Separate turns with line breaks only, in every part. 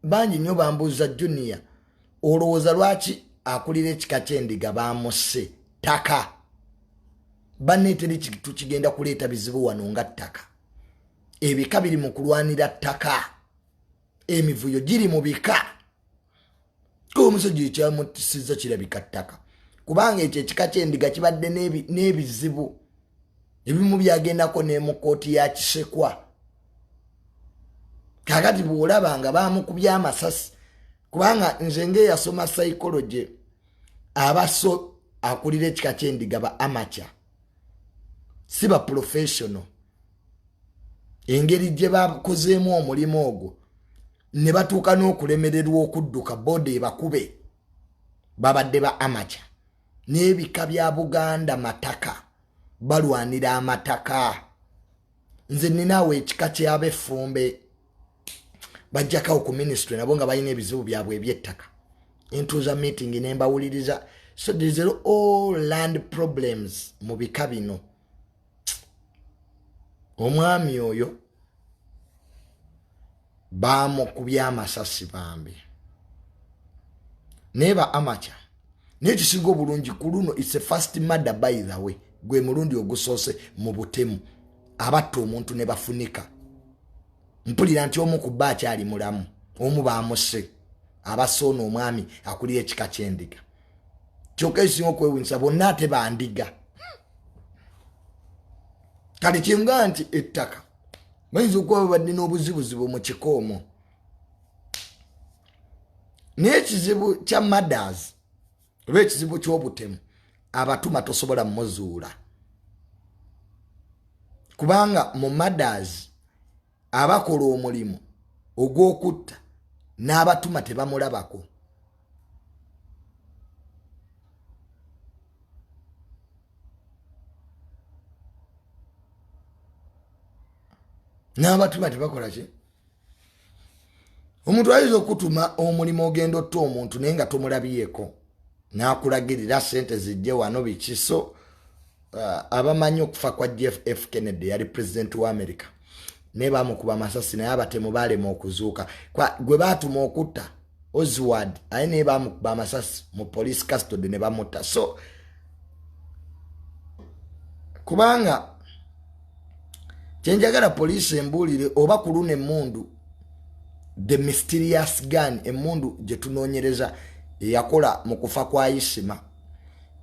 Bangi nnyo bambuuza, "Junior, olowooza lwaki akulira ekika ky'endiga bamusse?" Ttaka banne, teri tukigenda kuleeta bizibu wano nga ttaka. Ebika biri mu kulwanira ttaka, emivuyo giri mu bika. Omusajja ekyamutisiza kirabika ttaka, kubanga ekyo ekika ky'endiga kibadde n'ebizibu ebimu byagendako ne mu kooti ya Kisekwa. Kakati bw'olaba nga bamukubye amasasi, kubanga nze ngaeyasoma psychology, abaso akulira ekika ky'endiga ba amateur, si ba professional. Engeri gye bakozeemu omulimu ogwo ne batuuka n'okulemererwa okudduka boda ebakube, babadde ba amateur. N'ebika bya Buganda mataka, balwanira amataka. Nze ninaawo ekika kyabeffumbe bajjakawo ku ministry, nabo nga balina ebizibu byabwe ebyettaka. Entuuza meeting nembawuliriza. So there's all land problems mu bika bino. Omwami oyo bamukubye amasasi bambi, naye ba amateur. Naye kisinga obulungi ku luno, it's a first murder, by the way, gwe mulundi ogusoose mu butemu abatta omuntu ne bafunika. Mpulira nti omu ku bba akyali mulamu, omu bamuse, abasse ono omwami akulira ekika ky'endiga. Kyokka ekisinga okwewunyisa, bonna ate bandiga. Kale kyenga nti ettaka bayinza okuba babadde n'obuzibuzibu mu kika omwo. Naye ekizibu kya murders oba ekizibu ky'obutemu, abatuma tosobola muzuula, kubanga mu murders abakola omulimu ogw'okutta n'abatuma tebamulabako. N'abatuma tebakola ki? Omuntu ayinza okutuma omulimu, ogenda otta omuntu, naye nga tomulabyeko, n'akulagirira sente zijje wano biki. So abamanyi okufa kwa JF Kennedy, yali president wa America, naye bamukuba amasasi, naye abatemu balema okuzuuka. Gwe batuma okutta Oswald aye, naye bamukuba amasasi mu police custody ne bamutta. So kubanga kyenjagala poliisi embuulire, oba ku luno emundu, the mysterious gun, emundu gye tunoonyereza eyakola mu kufa kwa Isima,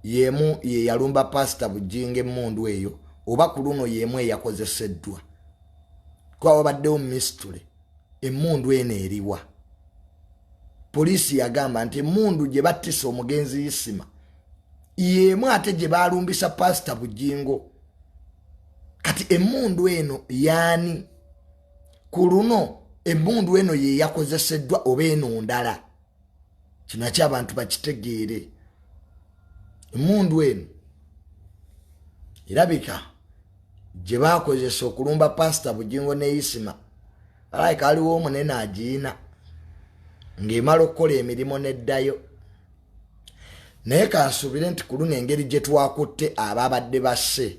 yemu ye yalumba Pasita Bujinga, emundu eyo oba ku luno yemu eyakozeseddwa? Kuba wabaddewo mystery, emundu eno eriwa? Poliisi yagamba nti emundu gye battisa omugenzi Isima yemu ate gye balumbisa Pasita Bujingo. Kati emundu eno yaani? Ku luno emundu eno ye yakozeseddwa oba eno ndala? Kino akyo abantu bakitegeere. Emundu eno erabika gye bakozesa okulumba Pasita Bujingo ne Isima, alabika aliwo omunene agiina ng'emala okukola emirimu neddayo. Naye kansuubire nti ku luno engeri gye twakutte ababadde basse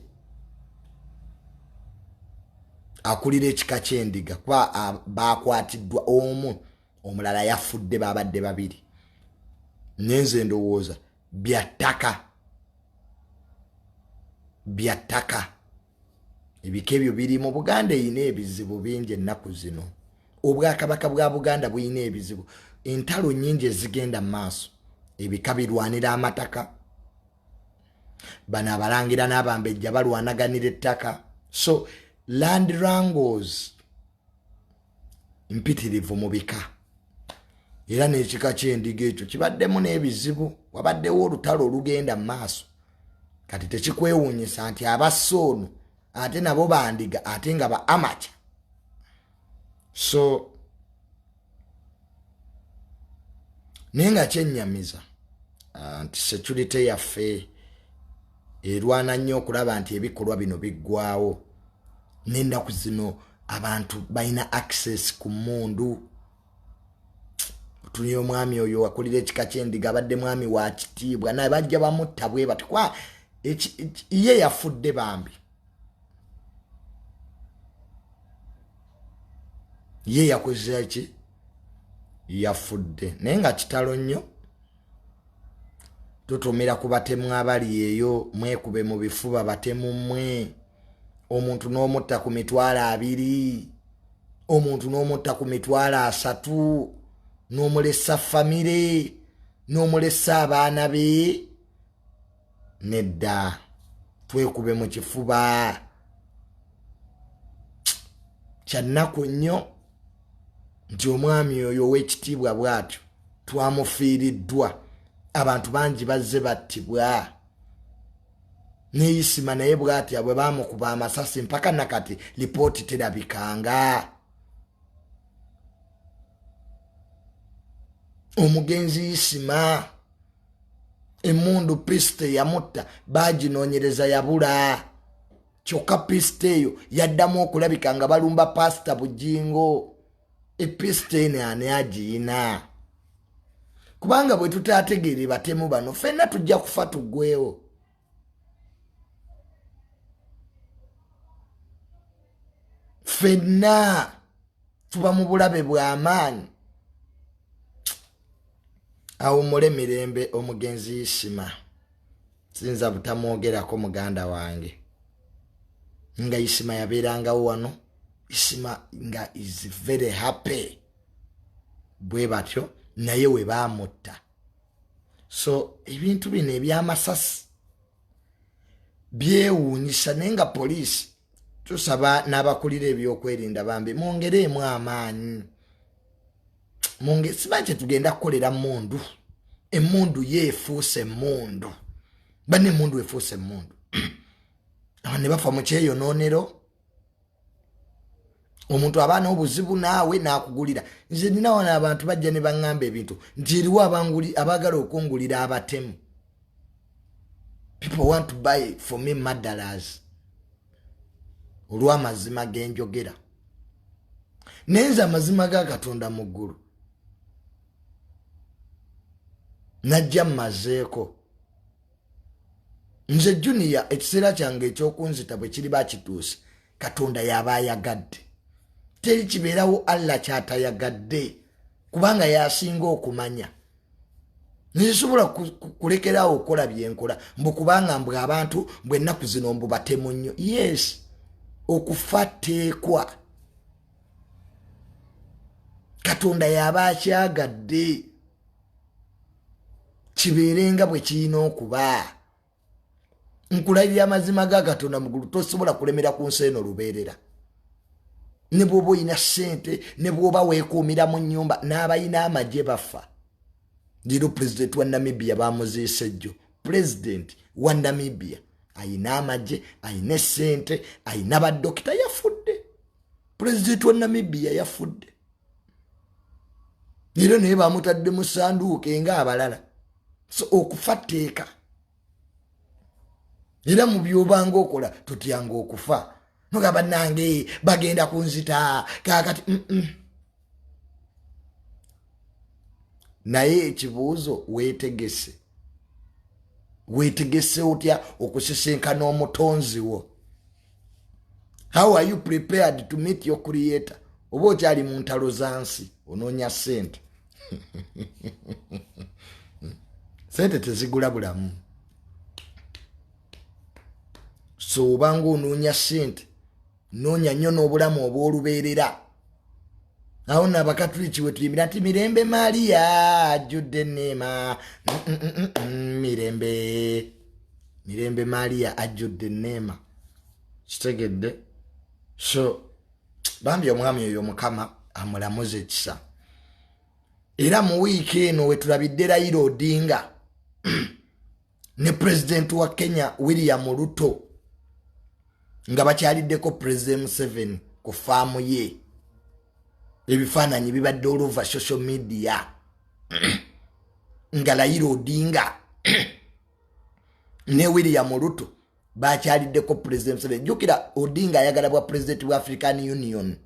akulira ekika ky'endiga, kuba bakwatiddwa omu, omulala yafudde, babadde babiri. Nenze ndowooza byattaka, byattaka. Ebika ebyo biri mu Buganda, erina ebizibu bingi ennaku zino. Obwakabaka bwa Buganda bulina ebizibu, entalo nyingi ezigenda mu maaso, ebika birwanira amataka. Bano abalangira n'abambejja balwanaganira ettaka. So land wrangles mpitirivu mu bika, era n'ekika ky'endiga ekyo kibaddemu n'ebizibu, wabaddewo olutalo olugenda mu maaso. Kati tekikwewuunyisa nti abasse ono ate nabo bandiga, ate nga ba amateur. So naye nga kyennyamiza nti security yaffe erwana nnyo okulaba nti ebikolwa bino biggwawo. N'ennaku zino abantu balina access ku mundu. Tuli omwami oyo wakulira ekika ky'endiga abadde mwami wa kitiibwa, naye bajja bamutta bwe bati. Kwa ye yafudde bambi, ye yakoze ki? Yafudde naye nga kitalo nnyo. Tutumira ku batemu abali eyo, mwekube mu bifuba batemu mmwe. Omuntu n'omutta ku 20,000, omuntu n'omutta ku 30,000, n'omulesa famire, n'omulesa abaana be. Nedda, twekube mu kifuba. Kyannaku nnyo nti omwami oyo ow'ekitiibwa bw'atyo twamufiiriddwa. Abantu bangi bazze battibwa neyisima, naye bw'atya bwe baamukuba amasasi mpaka nakati lipooti terabikanga. Omugenzi Isima, emundu pisite yamutta baginoonyereza yabula, kyokka pisite eyo yaddamu okulabika nga balumba Pasita Bujingo. Episite eno ani agiyina? Kubanga bwe tutaategeere batemu bano, ffenna tujja kufa tuggwewo. Ffenna tuba mu bulabe bw'amaanyi. Awummule mirembe omugenzi Isima. Siyinza butamwogerako muganda wange. Nga Isima yabeerangawo wano, Isima nga is very happy bwe batyo, naye we baamutta. So ebintu bino ebyamasasi byewuunyisa, naye nga poliisi tusaba n'abakulira ebyokwerinda bambi mwongereemu amaanyi. Mwonge simanyi kyetugenda kukolera mundu. Emundu ye efuuse emundu, banne, emundu efuuse emundu. Aba ne bafa mu kyeyonoonero. Omuntu aba n'obuzibu naawe n'akugulira. Nze nina wano abantu bajja ne baŋŋamba ebintu nti eriwo abaagala okungulira abatemu. People want to buy for me murderers olw'amazima genjogera. Naye nze amazima ga Katonda mu ggulu najja mmazeeko. Nze Junior, ekiseera kyange ekyokunzita bwe kiriba kituuse, Katonda yaba ayagadde. Teri kibeerawo Allah kyatayagadde, kubanga yasinga okumanya. Nzisobola kulekerawo okukola byenkola mbu kubanga mbu abantu mbwe ennaku zino mbu batemu nnyo? Yes, okufa teekwa, Katonda yaba akyagadde kibeerenga bwe kirina okuba. Nkulayirira amazima ga Katonda mugulu, tosobola kulemera ku nsi eno lubeerera, ne bw'oba olina ssente, ne bw'oba weekuumira mu nnyumba, n'abalina amagye bafa. Leero pulezidenti wa Namibia bamuziise jjo. Pulezidenti wa Namibia ayina amagye, ayina essente, ayina badokita, yafudde. Pulezidenti wa Namibia yafudde era naye bamutadde mu sanduuke nga abalala. So okufa tteeka, era mu byobanga okola totyanga okufa. Nogamba nange bagenda kunzita kakati. Naye ekibuuzo, weetegese? Weetegese otya okusisinkana omutonzi wo? How are you prepared to meet your creator? Oba okyali mu ntalo za nsi, onoonya ssente? Sente tezigula bulamu. So obanga onoonya ssente, noonya nnyo n'obulamu obw'olubeerera. Awo nno abakatuliki we tuyimbira nti mirembe Mariya ajjudde enneema, mirembe mirembe Mariya ajjudde enneema. Kitegedde? So bambi omwami oyo Mukama amulamuze ekisa. Era mu wiiki eno wetulabidde Raila Odinga ne pulezidenti wa Kenya William Ruto nga bakyaliddeko President Museveni ku faamu ye. Ebifaananyi bibadde all over social media nga Raila Odinga ne William Ruto bakyaliddeko President Museveni. Jjukira Odinga ayagala bwa pulezidenti bwa African Union.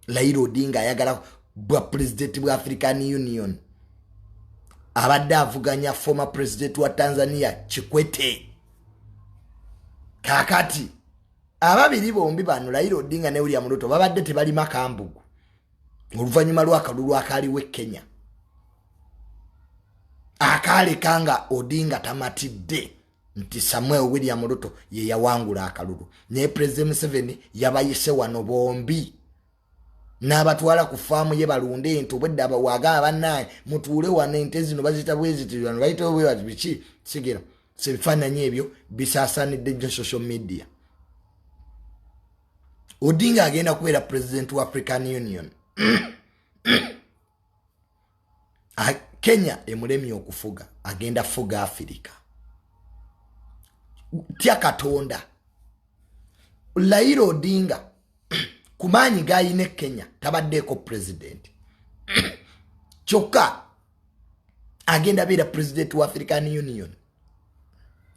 Raila Odinga ayagala bwa pulezidenti bwa African Union. Abadde avuganya former president wa Tanzania Kikwete. Kakati ababiri bombi bano, Raila Odinga ne William Ruto, babadde tebalima kambugu oluvannyuma lw'akalulu akaaliwo e Kenya. Akaaleka nga Odinga tamatidde nti Samuel William Ruto ye yawangula akalulu, naye President Museveni yabayise wano bombi n'abatwala ku faamu ye balunde ente. Obwedda wagamba bannange mutuule wano, ente zino baziyita bweziti, bano bayita bwebati biki sigera. So ebifaananyi ebyo bisaasaanidde nnyo social media. Odinga agenda kubeera president wa African Union. Kenya emulemye okufuga, agenda fuga Afirika. Tya Katonda. Raila Odinga ku maanyi g'alina e Kenya tabaddeeko president, kyokka agenda beera president wa African Union,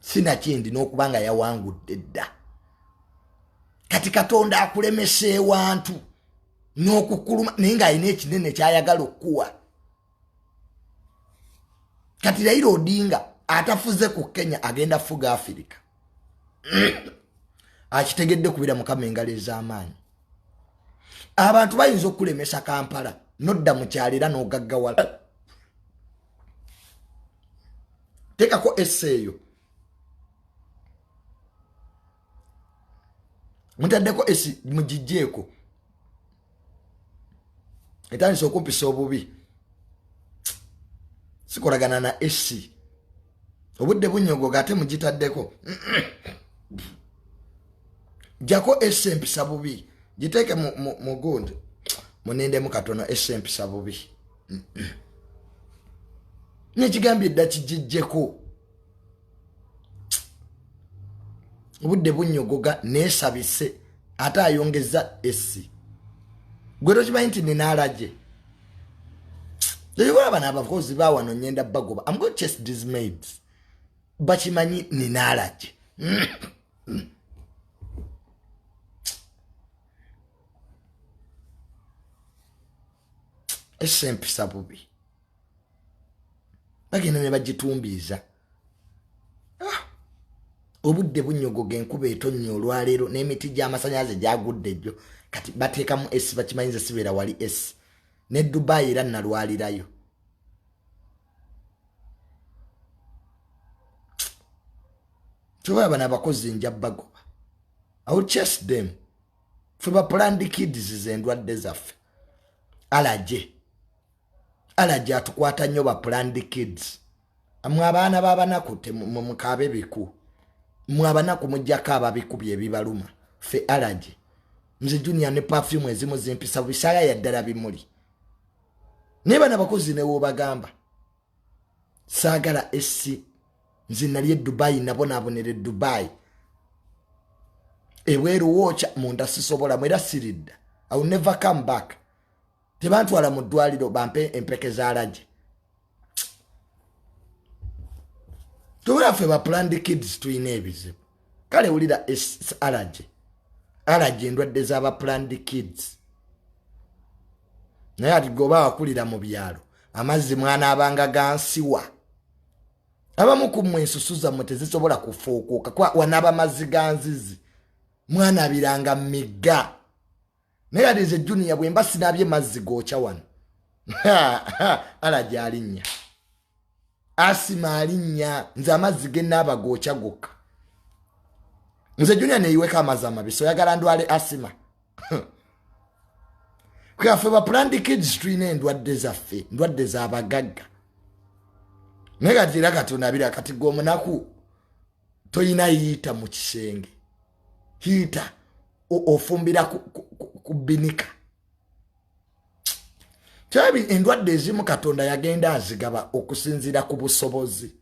sinakindi n'okuba nga yawangudde dda. Kati Katonda akulemesa ewantu n'okukuluma, naye ng'alina ekinene kyayagala okukuwa. Kati Raila Odinga atafuze ku Kenya agenda fuga Afirika. Akitegedde kubira Mukama engalo ez'amaanyi. Abantu bayinza okukulemesa Kampala nodda mu kyalo era n'ogaggawala. Teekako essa eyo, mutaddeko esi, mugijjeeko, etandise okumpisa obubi. Sikolagana na esi, obudde bunyogoga ate mugitaddeko. Jako esi empisa bubi, giteeke mugundi, munindemu katono. Esi empisa bubi, nekigambye dda kijijjeko. Obudde bunyogoga, nesabise ate ayongeza esi. Gwe tokimanyi nti ninaalaje eyobola bano abakozi bawano nyenda bagoba. I'm going to chase these maids. Bakimanyi ninaalaje. Esi empisa bubi, bagenda ne bagitumbiiza. Obudde bunyogoga, enkuba etonnya olwaleero n'emiti gy'amasanyalaze gyagudde ejjo. Kati bateekamu esi, bakimanyi nze sibeera wali esi. Ne Dubai era nalwalirayo. Kyoba bano abakozi nja bagoba. I will chase them. Fe ba planned kids zendwadde zaffe. Alaje alaje atukwata nnyo ba planned kids. Mwe abaana b'abanaku mukaabe biku, mwe abanaku mujjako ababiku byebibaluma. Fe alaje nze Junior ne perfume ezimu zimpisa bisaala ya ddala bimuli. Naye bano abakozi newobagamba saagala esi. Nze nali e Dubai, nabonaabonera e Dubai. Ebweru wookya, munda sisobola mwera siridda. I will never come back. Tebantwala mu ddwaliro bampe empeke za lagi. Tubula ffe ba planned kids tulina ebizibu. Kale wulira allergy, allergy endwadde z'aba planned kids. Naye ati goba wakulira mu byalo, amazzi mwanaabanga gansiwa. Abamu ku mmwe ensusu zammwe tezisobola kufuukuuka kuba wanaaba amazzi ga nzizi, mwanabiranga migga. Naye ati nze Junior bwe mba sinaabye mazzi gookya wano, alaji alinnya, asima alinnya. Nze amazzi ge naaba gookya gokka. Nze Junior neyiweko amazzi amabisi, oyagala ndwale asima? Kaffe ba planned kids tulina endwadde zaffe, ndwadde z'abagagga. Naye kati era katonda abira kati gwe omunaku toyina yiita mu kisenge, hiita ofumbira ku binika. Kyabi endwadde ezimu Katonda yagenda azigaba okusinziira ku busobozi.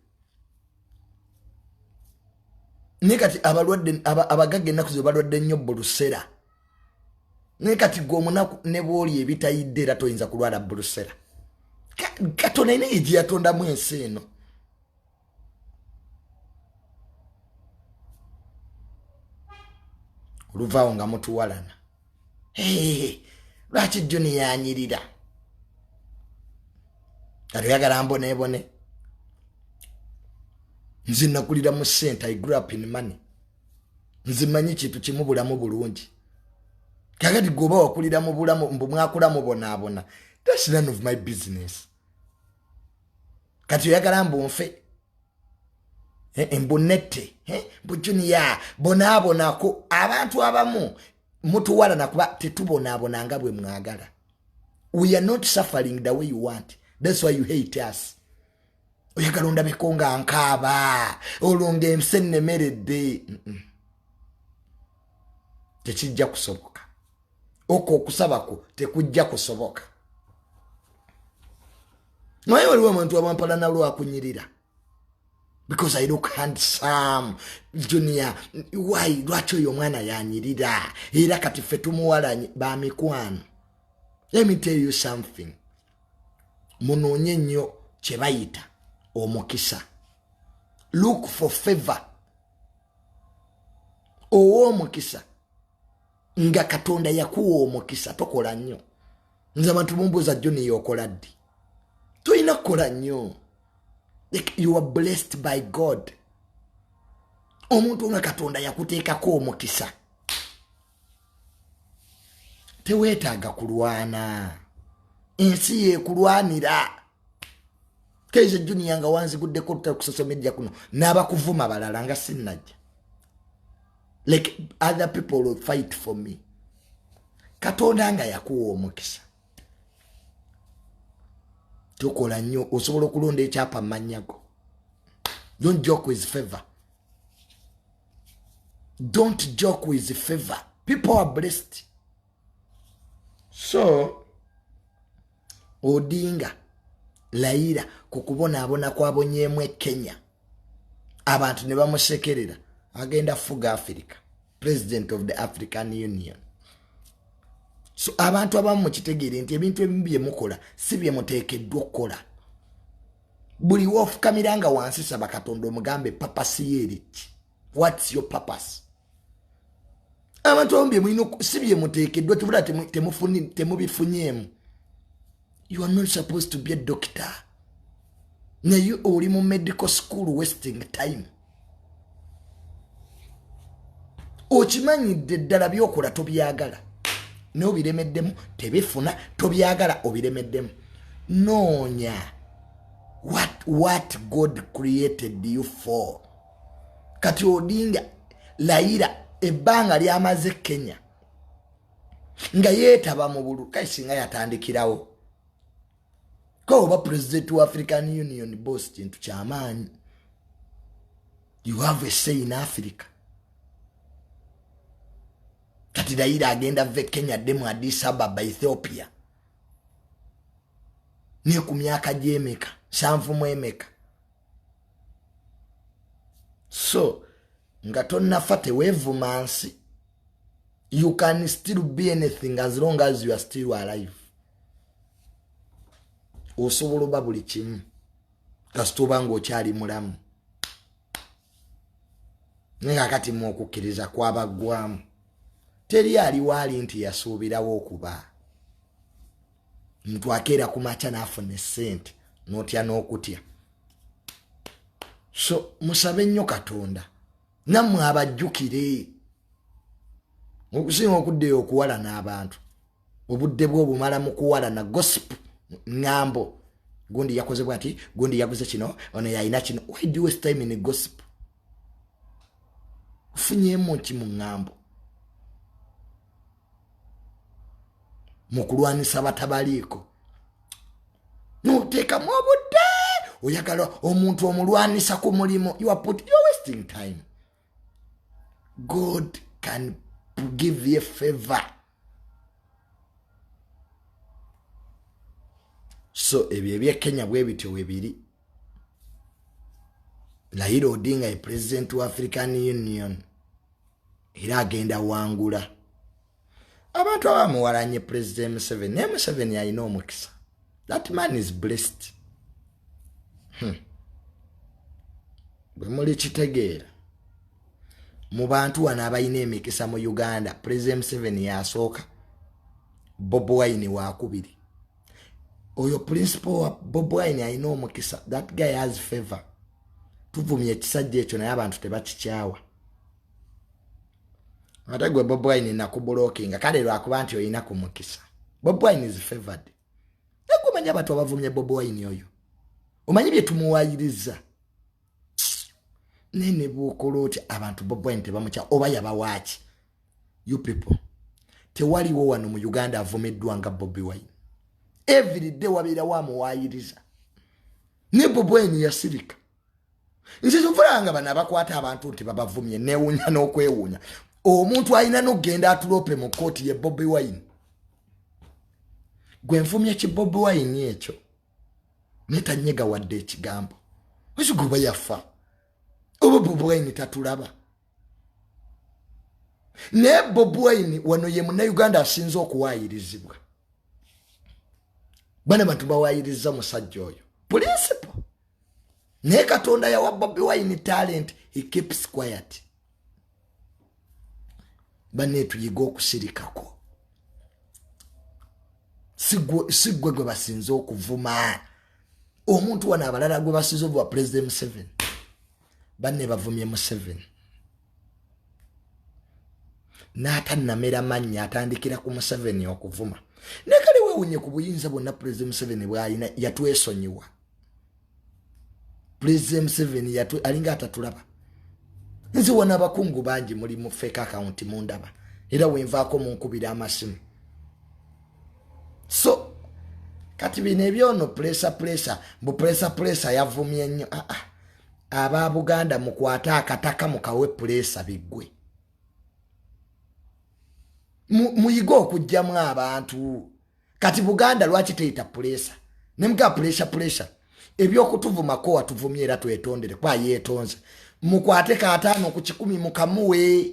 Naye kati abalwadde abagagga ennaku zino balwadde nnyo bulusera. Naye kati gwe omunaku ne bwoli ebitayidde era toyinza kulwala bulusera. Katonda ina ye gyeyatondamu ensi eno. Oluvaawo nga mutuwalana, lwaki Juni yanyirira? Kati oyagala mbonebone? Nze nakulira mu sente, I grew up in money. Nze manyi kintu kimu, bulamu bulungi. Kakati gwoba wakulira mu bulamu mbu mwakula mubonaabona, that's none of my business. Kati oyagala mbu nfe, mbu nette, mbu Junior bonaabonako. Abantu abamu mutuwalana kuba tetubonaabona nga bwe mwagala. We are not suffering the way you want, that's why you hate us. Oyagala ondabeko nga nkaaba, olwo ng'ensi ennemeredde. Tekijja kusoboka. Okwo okusabako tekujja kusoboka. Naye waliwo abantu abampalana lwakunyirira because I look handsome. Junior, why? Lwaki oyo omwana yanyirira? Era kati ffe tumuwalanye bamikwano. Let me tell you something, munoonye nnyo kye bayita omukisa. Look for favor, ow'omukisa. Nga Katonda yakuwa omukisa, tokola nnyo. Nze abantu mumbuuza, "Junior, okola ddi?" Tolina kukola nnyo. Like, you are blessed by God. Omuntu nga Katonda yakuteekako omukisa, teweetaaga kulwana, ensi yekulwanira. Keize Junior nga wanziguddeko olutalo ku social media kuno n'abakuvuma balala nga sinnajja. Like, other people will fight for me. Katonda nga yakuwa omukisa, tokola nnyo. Osobola okulonda ekyapa mumanya go. Don't joke with favor, don't joke with favor. People are blessed. So Odinga Raila, ku kubonaabona kwabonyeemu e Kenya, abantu ne bamusekerera, agenda fuga Africa, president of the African Union. So abantu abamu mukitegeere nti ebintu ebimu byemukola si bye muteekeddwa okukola. Buli woofukamira nga wansi, saba Katonda omugambe, "Purpose ye eriki? What's your purpose?" Abantu abamu byemulina si byemuteekeddwa, tubula temubifunyeemu. You are not supposed to be a doctor, naye oli mu medical school wasting time. Okimanyidde ddala byokola tobyagala, naye obiremeddemu. Tebifuna, tobyagala, obiremeddemu. Noonya what God created you for. Kati Odinga Raila, ebbanga lyamaze Kenya nga yeetaba mu bulu, kai singa yatandikirawo ko oba president wa African Union, boss, kintu kyamaanyi. You have a say in Africa. Kati Raila agenda ve Kenya dde mu Addis Ababa, Ethiopia, ne ku myaka gyemeka? 70 mu emeka. So nga tonnafa, teweevuma nsi. You can still be anything as long as you are still alive. Osobola oba buli kimu kasita oba nga okyali mulamu. Naye kakati mu okukkiriza kwabaggwamu, teri aliwo ali nti yasuubirawo okuba muntu akeera ku makya n'afuna essente n'otya n'okutya. So musabe nnyo Katonda nammwe abajjukire okusinga okuddeyo okuwalana abantu. Obudde bwe obumala mu kuwalana, gossip, ŋŋambo, gundi yakoze bwati, gundi yaguze kino, ono yalina kino. Why do you waste time in gossip? Ofunyemu ki mu ŋŋambo, mu kulwanisa batabaliiko noteekamu obudde? Oyagala omuntu omulwanisa ku mulimu. You are wasting time. God can give you a favor. So ebyo ebyekenya bwe bityo webiri. Raila Odinga ye president wa African Union, era agenda wangula. Abantu abamuwalanye President Museveni, naye Museveni alina omukisa. That man is blessed. Bwe muli kitegeera, mu bantu wano abalina emikisa mu Uganda, President Museveni yasooka, Bobi Wine wakubiri. Oyo principal wa Bobi Wine alina omukisa. That guy has favor. Tuvumye ekisajja ekyo, naye abantu tebakikyawa. Ate gwe Bobi Wine nakublockinga, kale lwakuba nti olina ku mukisa. Bobi Wine is favored. Negumanya abantu abavumye Bobi Wine oyo. Omanyi bye tumuwayiriza naye ne bwokola otya abantu Bobi Wine tebamukya oba yabawaaki. You people, tewaliwo wano mu Uganda avumiddwa nga Bobi Wine. Everyday wabeerawo amuwaayiriza, ne Bobi Wine yasirika. Nze kyovulaba bano abakwata abantu nti babavumye, newuunya n'okwewuunya. Omuntu alina n'okugenda atuloope mu kkooti ye Bobi Wine. Gwe nvumye ki Bobi Wine ekyo, naye tanyega wadde ekigambo. Ekiguba yafa oba Bobi Wine tatulaba? Naye Bobi Wine wano ye Munnayuganda asinze okuwaayirizibwa. Bana bantu bawaayiriza musajja oyo principle, naye Katonda yawa Bobi Wine talent, he keeps quiet. Banne, tuyiga okusirikako. Si ggwe gwe basinze okuvuma. Omuntu wano abalala gwe basinze okuva, President Museveni. Banne bavumye Museveni n'atannamera mannya, atandikira ku Museveni okuvuma. Naye kale weewunye ku buyinza bwonna President Museveni bw'alina, yatwesonyiwa. President Museveni alinga atatulaba. Nze wano abakungu bangi muli mu fake account mundaba, era wenvaako munkubira amasimu. So kati bino ebyono pressure, pressure, mbu pressure, pressure yavumye nnyo. Ah, ah. Aba Buganda mukwate akataka mukawe pressure, biggwe. Muyige okugjamu abantu. Kati Buganda lwaki teyita pressure? Nemugaa pressure, pressure ebyokutuvumako watuvumye era twetondere, kuba yeetonze. Mukwate 50 ku 100 mukamuwe,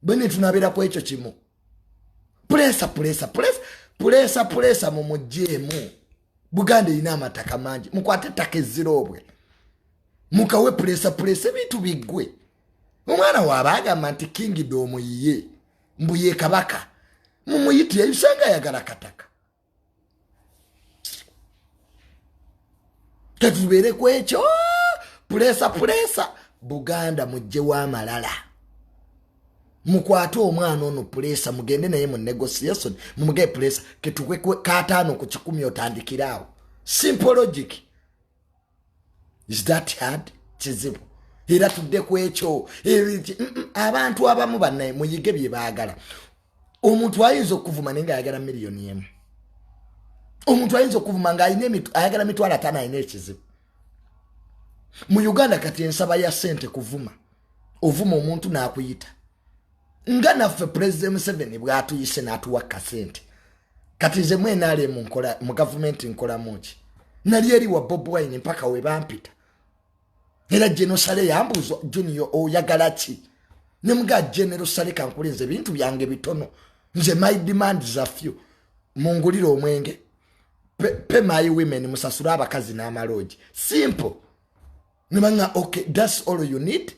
bwene tunabeera ku ekyo kimu. Pressure, pressure, pressure, pressure, pressure mumugjeemu. Buganda erina amataka mangi, mukwate ettaka ezziroobwe mukawe pressure, pressure ebintu biggwe. Omwana waaba agamba nti kingdom yiye, mbu ye kabaka, mumuyitire ebisanga ayagala kataka. Tetubeere ku ekyo pressure, pressure. Buganda mugjewo amalala, mukwate omwana ono pressure, mugende naye mu negotiation, mumugae pressure ketukwe 50 ku 100, otandikiraawo. Simple logic. Is that hard? Kizibu? Era tudde ku ekyo. Abantu abamu bannaye muyige bye baagala. Omuntu ayinza okuvuma naye nga ayagala miliyoni 1. Omuntu ayinza okuvuma nga ayagala 50,000, alina ekizibu mu Uganda. Kati ensaba ya sente kuvuma, ovuma omuntu n'akuyita nga naffe President Museveni bwatuyise n'atuwa kasente. Kati nze mwenaalemu nkola mu gavumenti, nkolamu ki? Nali eri wa Bob Wine mpaka we bampita, era General Saleh yambuuza, "Junior, oyagala ki?" Nemugaa, "General Saleh, kankule nze ebintu byange bitono. Nze my demands are few. Mungulire omwenge, pay my women, musasule abakazi n'amaloogi. Simple." Nebanga, "Okay, that's all you need?"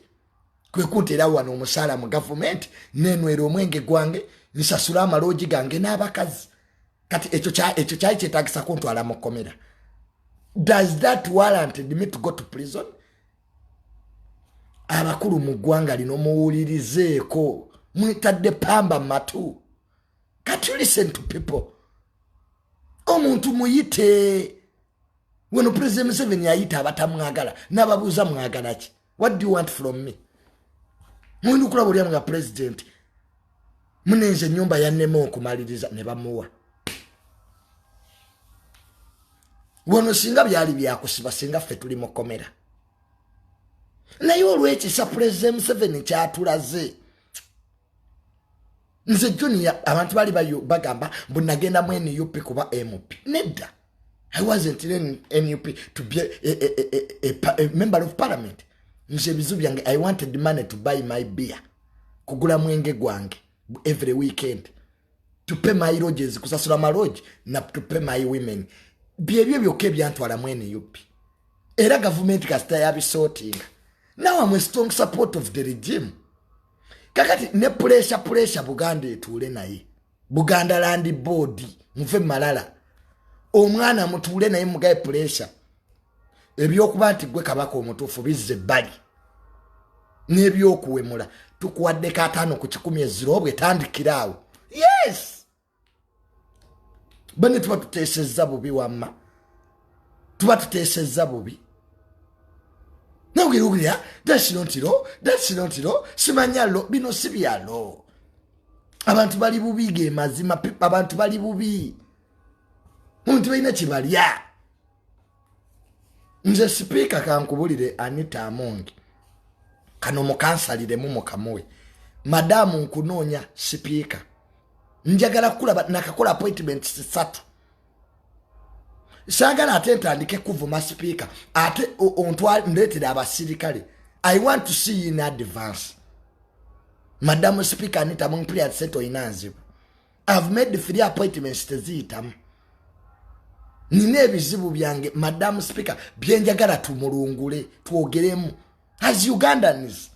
Kwe kunteera wano omusaala mu gavumenti, nenwera omwenge gwange, nsasule amaloogi gange n'abakazi. Kati ekyo kyali kyetagisa kuntwala mu kkomera? Does that warrant me to go to prison? Abakulu mu ggwanga lino muwulirizeeko, mwetadde pamba matu. Kati you listen to people. Omuntu muyite weno. President Museveni ayita abatamwagala n'ababuuza, "Mwagala ki? What do you want from me?" Mulina okulaba olyamu nga president munenze ennyumba yannema okumaliriza ne bamuwa. Wano singa byali byakusiba, singa ffe tuli mukomera. Naye olwekisa President Museveni kyatulaze, nze Junior, abantu bali bagamba mbu nagenda mu NUP kuba MP. Nedda, I wasn't in NUP to be a member of parliament. Nze ebizibu byange, I wanted money to buy my beer, kugula mwenge gwange every weekend, to pay my lodges, kusasula malodge, na to pay my women. Byebyo byokka ebyantwala mu NUP. Era gavumenti kasita yabisootinga. Now I'm a strong support of the regime. Kakati ne pressure, pressure Buganda etuule naye, Buganda Land Board, muve malala, omwana mutuule naye, mugaye pressure. Ebyokuba nti gwe kabaka omutuufu bizza ebbali n'ebyokuwemula, tukuwadde 50 ku 100 eziro bwe tandikiraawo. Yes, bane tuba tuteesezza bubi. Wamma Tuba tuteesezza bubi. Nogirugirira, that's not law, that's not law, simanya law, bino si bya law. Abantu bali bubi, ge mazima, abantu bali bubi. Muntu balina kyebalya. Nze sipiika kankubulire, Anita Among, kano mukansaliremu mukamuwe. Madamu, nkunoonya sipiika, njagala kulaba. Nakakola appointment satu, saagala ate ntandike kuvuma sipiika, ate ndeetera abasirikale. I want to see you in advance. Madamu Sipiika Anita Among, sente olina nzibu. I've made three appointments, teziyitamu. Nina ebizibu byange, Madamu Sipiika, byenjagala tumulungule, twogeremu as Ugandans.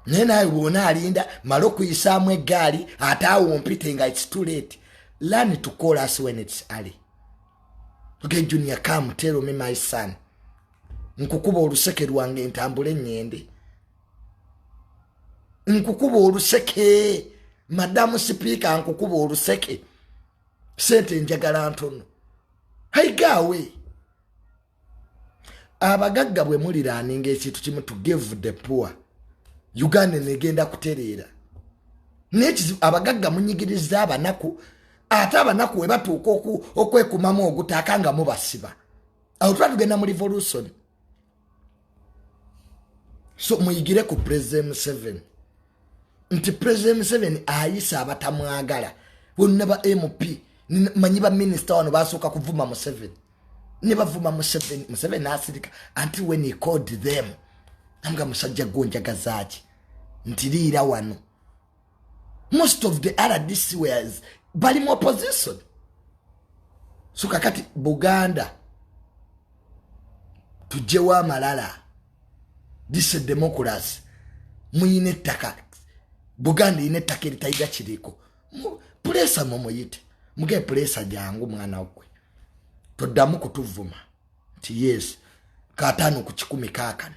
Naye nawe bwona alinda male okuyisaamu eggaali, ate awo mpite nga it's too late. Learn to call us when it's early. Okay, Junior, come tell me, my son. Nkukuba oluseke lwange, ntambule nyende. Nkukuba oluseke, Madamu Sipiika, nkukuba oluseke. Sente njagala ntono. Haigaawe abagagga bwe muliraninga ekintu kimu, to give the poor, Uganda negenda kutereera. Naye abagagga munyigiriza abanaku, ate abanaku we batuuka okwekumamu ogutaaka nga mubasiba. Awo tuba tugenda mu revolution. So muyigire ku President Museveni nti President Museveni ayisa abatamwagala bonna. Ba MP, manyi ba minisita wano basooka kuvuma Museveni, ne bavuma Museveni, Museveni asirika until when he called them. Nga musajja gonjagazaaki nti liira wano. Most of the RDC wares bali mu opposition. So kakati Buganda tugyewo amalala. This democracy, muyina ettaka, Buganda erina ettaka eritayiga kiriko. Pulesa mumuyite, muge pulesa, jangu mwana gwe, toddamu kutuvuma nti yes, 50 ku 100. Kaakano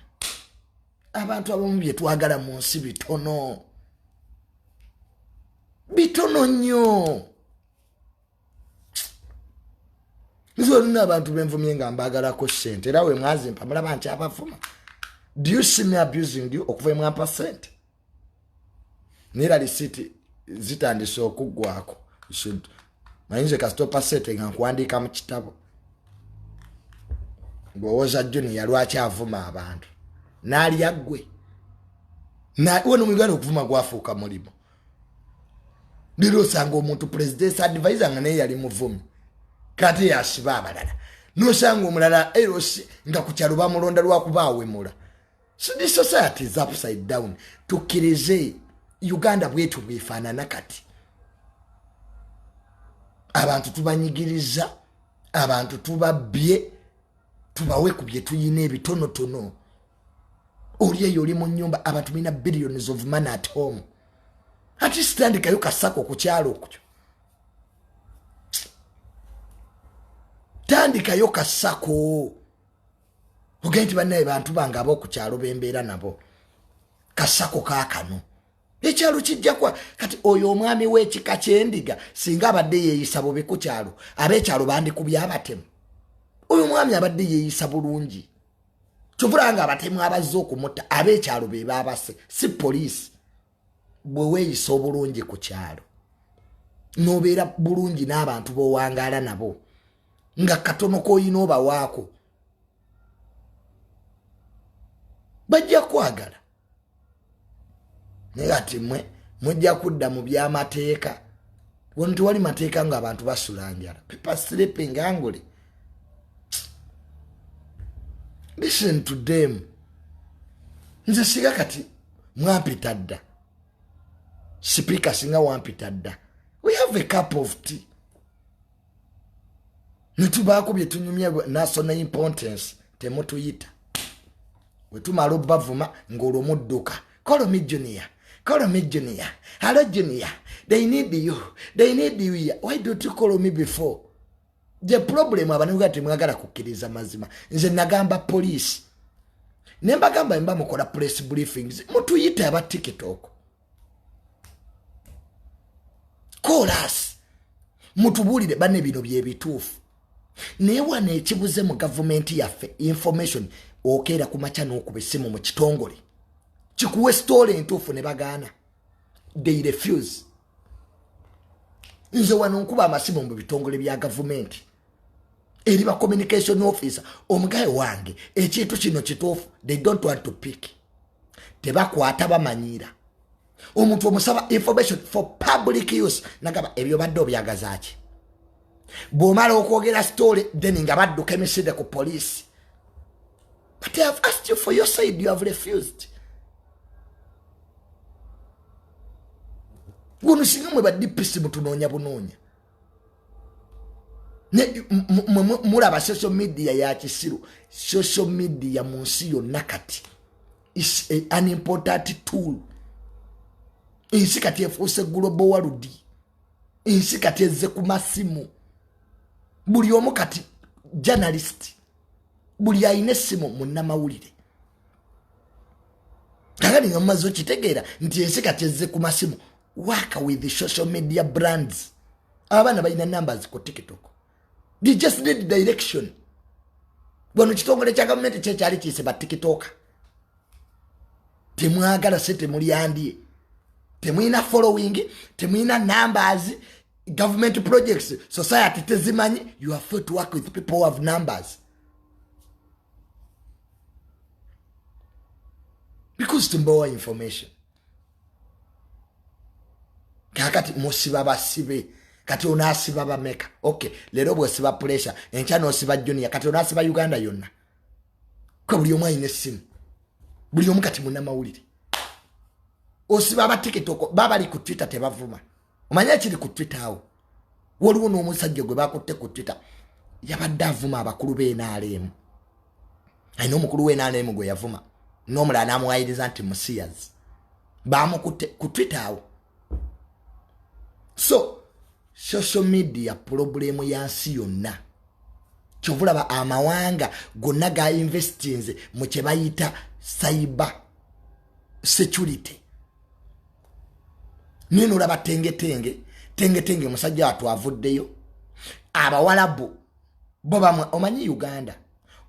abantu abamu byetwagala mu nsi bitono, bitono nnyo. Nze olina abantu benvumye nga mbagalako sente, era we mwazimpa mulaba nti abavuma. Do you see me abusing you okuva emwampa sente? Neera lisiti zitandise okuggwako. Mayinza kasitopa sente nga nkuwandiika mu kitabo ng'owoza Junior lwaki avuma abantu n'alya ggwe. Wano mu Uganda okuvuma gwafuuka mulimu. Leero osanga omuntu president's advisor nga naye yali muvumi, kati yasiba abalala. Nosanga omulala eros nga ku kyalo bamulonda lwakuba awemula. So this society is upside down. Tukkirize Uganda bwetu bwefaanana kati. Abantu tubanyigiriza, abantu tubabbye, tubawe ku bye tuyina ebitonotono. Oli eyo oli mu nyumba, abantu balina billions of money at home, ati sitandikayo kasako ku kyalo okyo, tandikayo kasako, ogende nti bannaye bantu bange ab'oku kyalo bembeera nabo, kasako kaakano ekyalo kijjakwa. Kati oyo omwami w'ekika kyendiga singa abadde yeeyisa bubi ku kyalo, ab'ekyalo bandikubye abatemu. Oyo omwami abadde yeeyisa bulungi, kyovula nga abatemu abazze okumutta ab'ekyalo be babase, si poliisi. Bwe weeyisa obulungi ku kyalo, n'obeera bulungi n'abantu b'owangaala nabo, nga katono k'oyina obawaako, bajja kwagala. Naye ati mwe mujja kudda mu byamateeka. Wano tewali mateeka, nga abantu basula njala, people sleeping hungry. Listen to them. Nze singa kati mwampita dda, sipiika, singa wampita dda, we have a cup of tea netubaako byetunyumya, national importance. Temutuyita. Wetumala obavuma ng'olwo mudduka, "Call me Junior, call me Junior, hello Junior, they need you, they need you here." Why don't you call me before the problem? Abanuga temwagala kukkiriza mazima. Nze nagamba poliisi ne mbagamba, mba mukola press briefings, mutuyite aba TikTok, call us, mutubuulire banne bino byebituufu. Naye wano ekibuze mu gavumenti yaffe, information okeera ku makya n'okuba essimu mu kitongole kikuwe story entuufu ne bagaana, they refuse. Nze wano nkuba amasimu mu bitongole bya gavumenti eri ba communication officer, omugaye wange ekintu kino kituufu, they don't want to pick, tebakwata, bamanyiira. Omuntu omusaba information for public use, nagaba ebyo badde obyagazaaki? Bw'omala okwogera story, then nga badduka emisinde ku poliisi. But I have asked you for your side, you have refused. Guno singa mwe ba DPC mutunoonya bunoonya, mulaba social media ya kisiru. Social media mu nsi yonna kati is an important tool. Ensi kati efuuse global world, ensi kati ezze ku masimu, buli omu kati journalist, buli alina essimu munnamawulire. Kakati nga mumaze okitegeera nti ensi kati ezze ku masimu, work with the social media brands. Abaana balina numbers ku TikTok, they just need direction. Wano kitongole kya gavumenti kyekyali kiyise ba TikToka, temwagala sente, mulyandye, temulina following, temulina numbers, government projects society tezimanyi. You are free to work with people who have numbers, because tumbawa information. Kakati musiba basibe, kati onasiba bameka? Okay, leero bwosiba pressure, enkya nosiba junior, kati onasiba Uganda yonna, kwe buli omu alina essimu, buli omu kati munnamawulire. Osiba abatikitoko babali ku Twitter tebavuma, omanye ekiri ku Twitter awo. Waliwo n'omusajja gwe bakutte ku Twitter, yabadde avuma abakulu b'NRM, alina omukulu w'NRM gwe yavuma n'omulala n'amuwayiriza nti musiyazi, bamukutte ku Twitter awo. So social media problemu ya nsi yonna, kyova olaba amawanga gonna ga investinze mu kye bayita cyber security. Naye nolaba tengetenge tengetenge musajja watu avuddeyo, abawalabu bo bamwe. Omanyi Uganda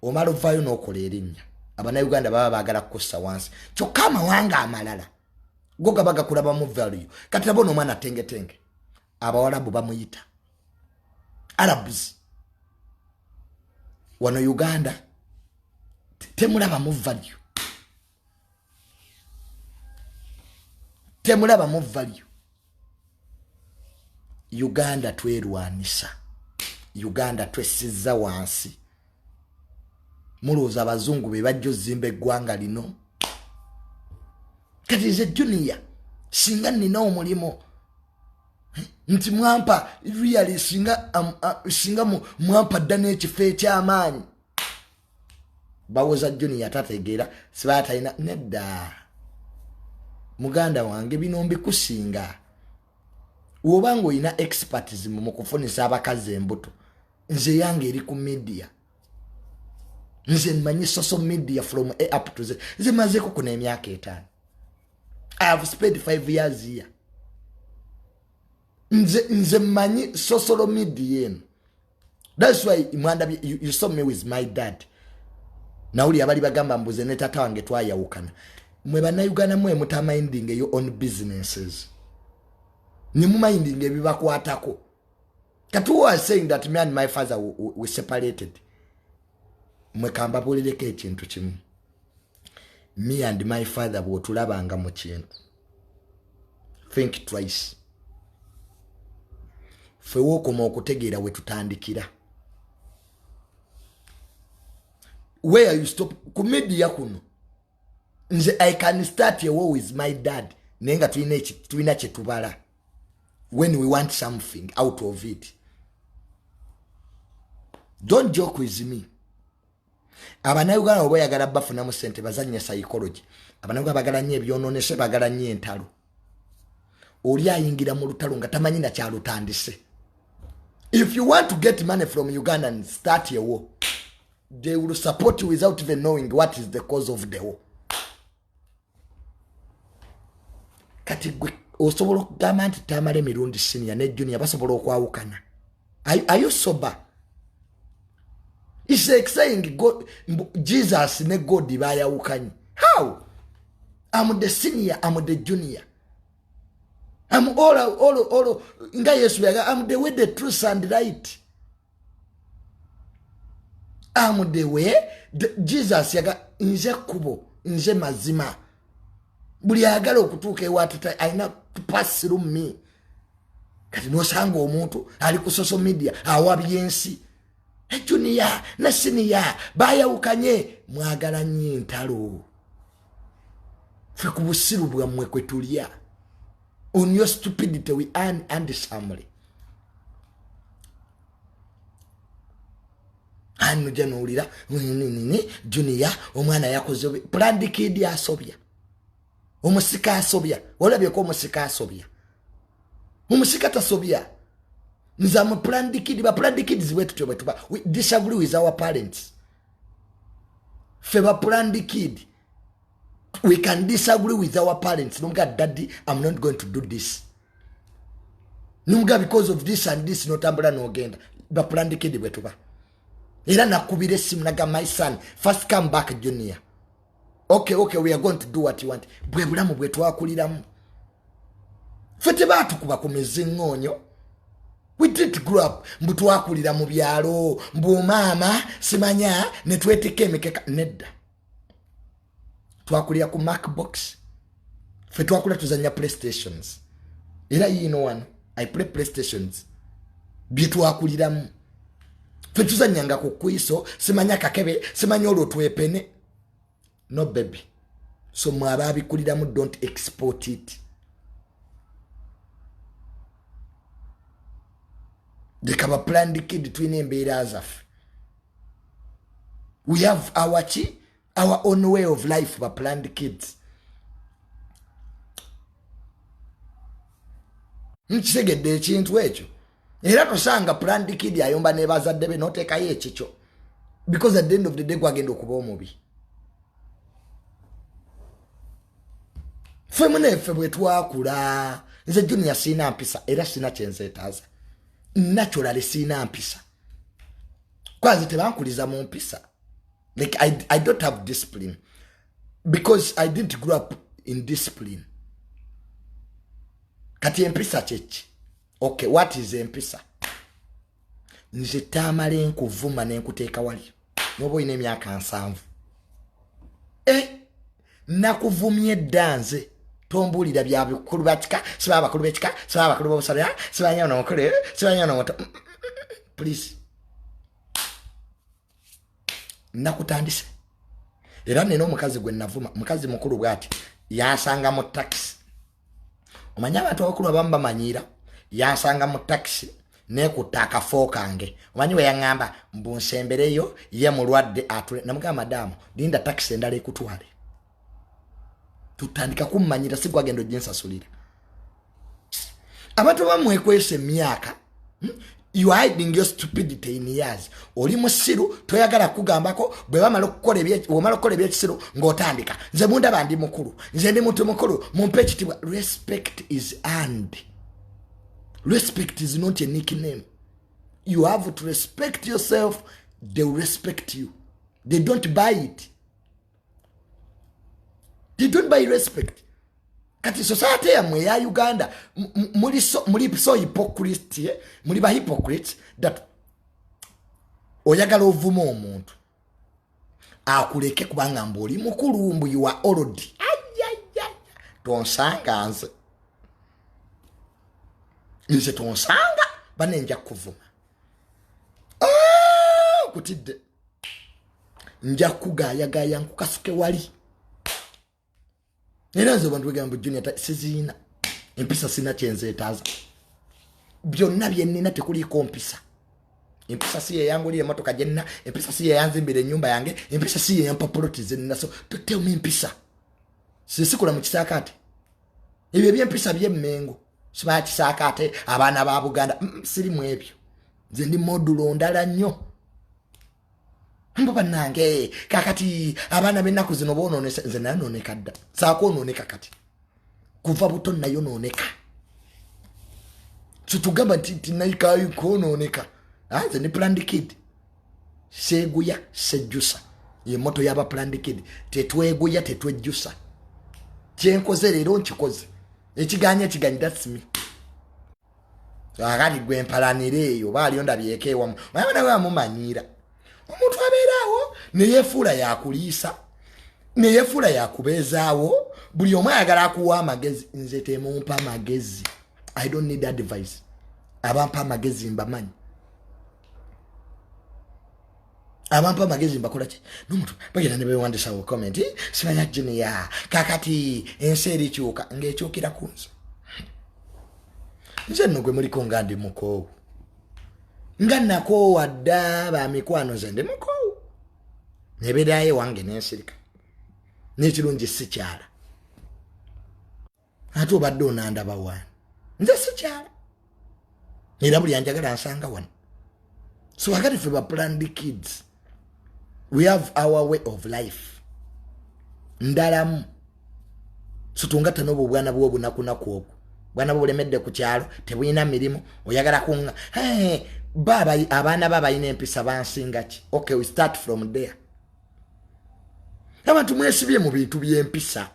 omala ovaayo n'okola erinnya, abanauganda baba baagala kukussa wansi, kyokka amawanga amalala go gaba gakulabamu value. Kati nabo nomwana tengetenge abawalabu bamuyita Arabs, wano Uganda temulabamu value, temulabamu value. Uganda twerwanisa, Uganda twessizza wansi. Mulowooza abazungu be bajja ozimba eggwanga lino? Kati nze junior singa nina omulimu nti mwampa really, singa mwampa dda n'ekifo eky'amaanyi. Bawoza junior tategeera, sibaa talina nedda. Muganda wange bino mbikusinga, woba nga olina expertism mu kufunisa abakazi embuto, nze yange eri ku media. Nze mmanyi social media from A up to Z. Nze mazeeko kuno emyaka 5, I have spent 5 years here. Nze mmanyi social media eno. That's why mwanda you saw me with my dad. Nawuli abali bagamba mbuze ne tata wange twayawukana. Mwe bannayuganda mwe mutaminding your own businesses, ne muminding ebibakwatako. Kati who are saying that me and my father we separated? Mwe kambabuulireko ekintu kimu, me and my father bw'otulabanga mu kintu, think twice. Ffe wookoma okutegeera we tutandikira, where you stop ku media kuno. Nze I can start a war with my dad, naye nga tulina kye tubala when we want something out of it. Don't joke with me. Abannayuganda oba oyagala bafunamu sente, bazannya psychology. Abannayuganda bagala nnyo ebyononese, bagala nnyo entalo. Oli ayingira mu lutalo nga tamanyi nakyalutandise. If you want to get money from Uganda and start a war, they will support you without even knowing what is the cause of the war. Kati gwe osobola okugamba nti Tamale Mirundi senior ne junior basobola okwawukana? Are you sober? It's like saying God, Jesus ne God bayawukanye. How? I'm the senior, I'm the junior. I'm all nga Yesu yaga, I'm the way, the truth and light. I'm the way, Jesus yaga, nze kubo, nze mazima. Buli ayagala okutuuka ewa tata alina to pass through me. Kati nosanga omuntu ali ku social media awabye ensi. Junior ne senior bayawukanye, mwagala nnyo entalo. Ffe ku busiru bwammwe kwe tulya. On your stupidity we earn handsomely. Anuja nowulira nini junior omwana yakoze planned kid asobya, omusika asobya. Olabyeko omusika asobya? Omusika tasobya. Nze am planned kid. Ba planned kids bwe tutyo bwe tuba. We disagree with our parents. Ffe ba planned kid, we can disagree with our parents. Nomuga, daddy, I'm not going to do this. Nomuga, because of this and this. Notambula nogenda. Ba planned kid bwe tuba. Era nakubira essimu naga, my son, first come back junior. Okay, we are going to do what you want. Bwe bulamu bwe twakuliramu. Ffe tebaatukuba ku miziŋŋoonyo. We didn't grow up mbu twakulira mu byalo, mbu maama simanya ne twetikka emikeka. Nedda, twakulira ku macbox. Ffe twakula tuzanya PlayStations. Era yiino wano I play PlayStations. Bye twakuliramu. Ffe tuzanyanga ku kwiso, simanya kakebe, simanya olwo twepene. No baby. So mwe ababikuliramu, don't export it. Leka ba planned kid, tulina embeera zaffe. We have our ki, our own way of life. Ba planned kids, nkitegedde ekintu ekyo. Era tosanga planned kid ayomba ne bazadde be noteekayo ekikyo, because at the end of the day gwagenda okuba omubi. Ffe muneffe bwe twakula, nze junior siina mpisa era sina kyenzeetaaza. Naturally siina mpisa, kwazi tebankuliza mu mpisa. Like I don't have discipline because I didn't grow up in discipline. Kati empisa kyeki? Okay, what is empisa? Nze tamala enkuvuma nenkuteeka wali noba olina emyaka 70. Nakuvumye edda. Nze tombuulira bya bikulu bakika, siba abakulu bekika, siba abakulu bobusolya, sibanya nomukulu, sibanya nomuto. Please, nakutandise. Era nina omukazi gwe navuma, mukazi mukulu bwati, yansanga mu takisi. Omanye abantu abakulu abamu bamanyiira. Yansanga mu takisi nekutta akafo kange. Omanyi we yaŋŋamba mbu nsembereyo, ye mulwadde atule. Namugamba, madaamu, linda takisi endala ekutwale. Tutandika kummanyira, si gwagenda oginsasulira. Abantu abamu mwekwesa emyaka. You are hiding your stupidity in years. Oli musiru, toyagala kugambako. Bwe bamala okukola bwomala okukola ebyekisiru ng'otandika, nze mundaba ndi mukulu, nze ndi muntu mukulu, mumpe ekitiibwa. Respect is earned. Respect is not a nickname. You have to respect yourself, they will respect you. They don't buy it. They don't buy respect. Kati society yammwe eya Uganda, muli so hypocrite, eh? Muli ba hypocrites that oyagala ovuma omuntu akuleke kubanga mbu oli mukulu, mbu you are old. Tonsanga nze, nze tonsanga bane, nja kuvuma. Ah, kutidde nja kugayagaya nkukasuke wali. Era nze abantu begamba junior siziina empisa, sina kyenzeetaaza. Byonna byennina tekuliiko mpisa. Empisa si yeyangulira emotoka gyenna, empisa si yeyanzimbira ennyumba yange, empisa si yeyampa poloti zenina. So totewmu empisa. Sisikola mu kisaakaate. Ebyo ebyempisa byemmengo, siba kisaakaate, abaana ba Buganda. Sirimu ebyo. Nze ndi modulo ndala nnyo. Mbo bannange, kakati abaana b'ennaku zino bonoonesa. Nze nayonooneka dda, saakwonooneka. Kati kuva buto nayonooneka. Kitugamba nti tinayikaayo kwonooneka. Nze ndi planned kid. Seeguya sejjusa ye motto y'aba planned kid. Tetweguya, tetwejjusa. Kyenkoze leero nkikoze, ekiganye ekiganyi. That's me. Akati gwe mpalanira eyo oba aliyo ndabyeko ewamu nawe amumanyiira. Omuntu abeeraawo neyefuula yakuliisa, neyefuula yakubeezaawo. Buli omu ayagala akuwa amagezi. Nze temumpa magezi, I don't need advice. Abampa amagezi mbamanyi, abampa amagezi mbakola ki? Nomuntu bagenda ne bewandisawo comment, simanya Junior, kakati ensi erikyuka ng'ekyukira ku nze. Nze nno gwe muliko nga ndi mukoowu, nga nakoowa dda. Bamikwano, nze ndi mukoowu, nebeerayo ewange nensirika. N'ekirungi sikyala, ate obadde onandaba wani? Nze sikyala, era buli anjagala nsanga wano. So akati ffe ba planned kids, we have our way of life ndalamu. So tungatta n'obwo obwana bwe obunakunaku, obwo bwana bwe bulemedde ku kyalo, tebulina mirimu, oyagala kuŋŋa ba abaana ba balina empisa bansinga ki? Okay, we start from there. Abantu mwesibye mu bintu by'empisa.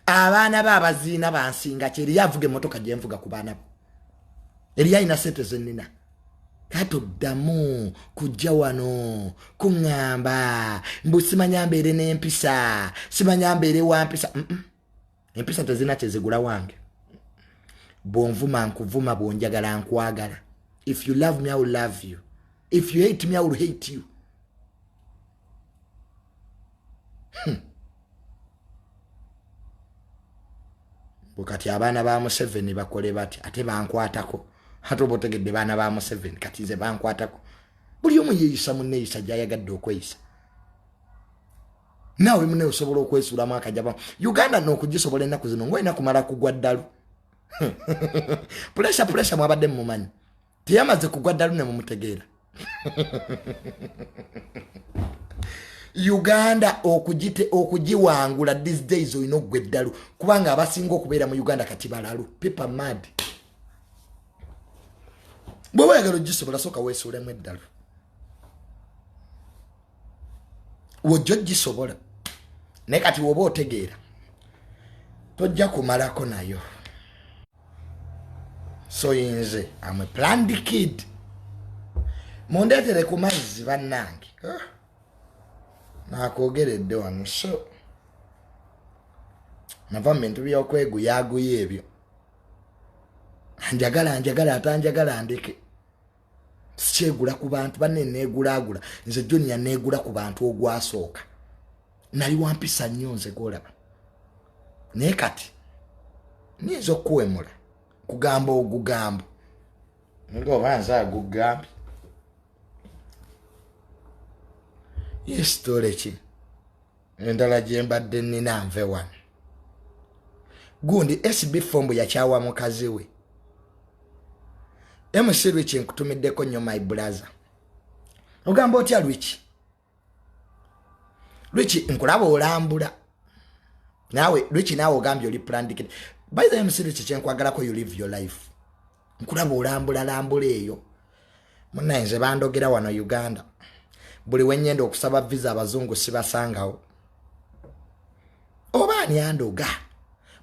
Abaana ba abaziina bansinga ki? Eriyo avuga emmotoka gyenvuga ku baana bo? Eriyo alina sente zenina? Katoddamu kujja wano kuŋŋamba mbu simanya mbeere n'empisa, simanya mbeere wa mpisa. Empisa tezina kyezigula wange. Bwonvuma nkuvuma, bwonjagala nkwagala. If you love me, I will love you. If you hate me, I will hate you. Kati abaana ba Museveni bakole bati ate bankwatako? Ate oba otegedde baana ba Museveni kati nze bankwatako? Buli omu yeeyisa mu neeyisa gy'ayagadde okweyisa. Naawe mune osobola okwesuulamu akajaba. Uganda nookugisobola ennaku zino ngaolina kumala kugwa ddalu. Pressure, pressure mwabadde mumumanyi, teyamaze kugwa ddalu ne mumutegeera. Uganda okugite okugiwangula these days olina okugwa eddalu, kubanga abasinga okubeera mu Uganda kati balalu, people mad. Bw'oba oyagala ogisobola, sooka weesuulemu eddalu, wojja ogisobola. Naye kati woba otegeera tojja kumalako nayo. So nze am a planned kid. Mundeetere ku mazzi bannange. Ah, nakwogeredde wano. So nava mu bintu byokweguyaguya ebyo. Njagala njagala, atanjagala ndeke. Sikyegula ku bantu banne, neegulaagula nze Junior, neegula ku bantu. Ogwasooka nali wampisa nnyo nze gwolaba, naye kati nyinza okukuwemula kugamba ogugambo ngaoba nze agugambye. Ye story ki endala gye mbadde nnina? Nve wano. Gundi SB Fombo yakyawa mukazi we. MC Rich, nkutumiddeko nnyo my brother. Ogamba otya Rich? Rich, nkulaba olambula naawe. Rich, naawe ogambye oli planned kid. By the MC Rich, kyenkwagalako, you live your life. Nkulaba olambula lambula eyo. Munaye, nze bandogera wano Uganda. Buli wenyenda okusaba visa abazungu sibasangawo. Oba ani andoga?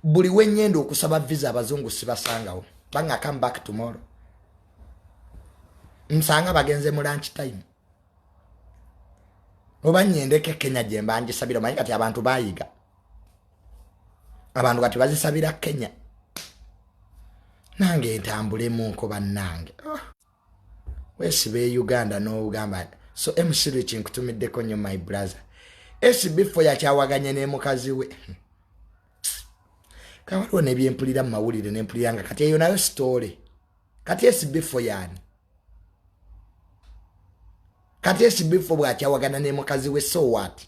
Buli wenyenda okusaba visa abazungu sibasangawo. Banga come back tomorrow, nsanga bagenze mu lunch time. Oba nyendeko Kenya gye mba ngisabira. Omanyi kati abantu bayiga, abantu kati bazisabira Kenya. Nange ntambulemuko bannange. Oh. Weesiba e Uganda n'ogamba. So MC Rich, nkutumiddeko nnyo my brother. SB4 yakyawaganye ne mukazi we. Kawaliwo nebyempulira mu mawulire, nempulira nga kati eyo nayo story. Kati SB4 yaani? Kati SB4 bwakyawagana ne mukazi we, so what?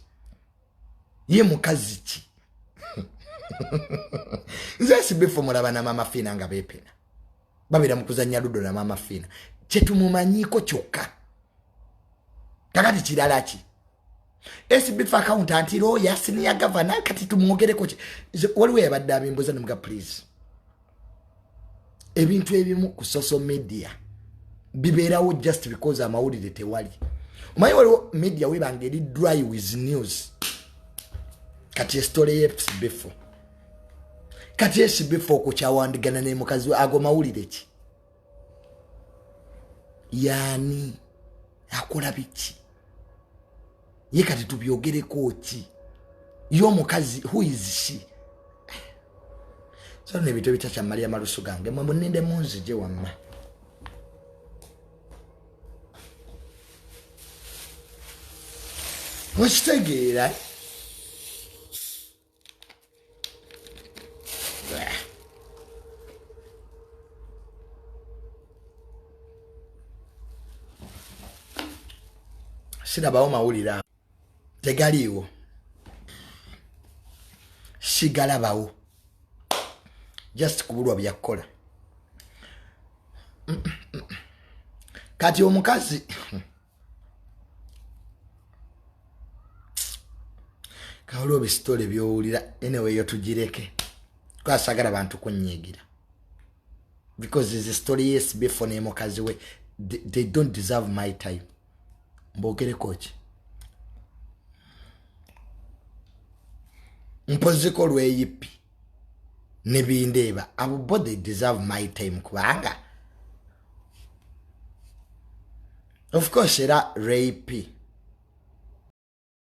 Ye mukazi ki? Nze SB4 mulaba na Mama Fiina nga beepena, babeera mu kuzannya ludo na Mama Fiina, kyetumumanyiiko kyokka. Kakati kirala ki? SB accountant, lawyer, senior governor, kati tumwogereko ki? Waliwo yabadde abimbuza nemuga please, ebintu ebimu ku social media bibeerawo just because amawulire tewali. Omanyi waliwo media webanga eri dry with news. Kati esitole ye SB4, kati SB4 okukyawandigana ne mukazi we, ago mawulire ki? Yaani akola biki ye? Kati tubyogereko ki? Ye omukazi, who is she? So no ebintu ebitakyammalira malusu gange, mwe muninde munzije wamma. Okitegeera? Sirabawo mawulire, tegaliiwo, sigalabawo, just kubulwa byakukola. Kati omukazi kawula obisitole byowulira. Anyway, eyo tugireke, twasagala bantu kunyigira because the story, yes, before ne mukazi we, they don't deserve my time. Mbogereko ki? Mpoziko lweyipi ne bindeeba, abo bo they deserve my time, kubanga of course era rape.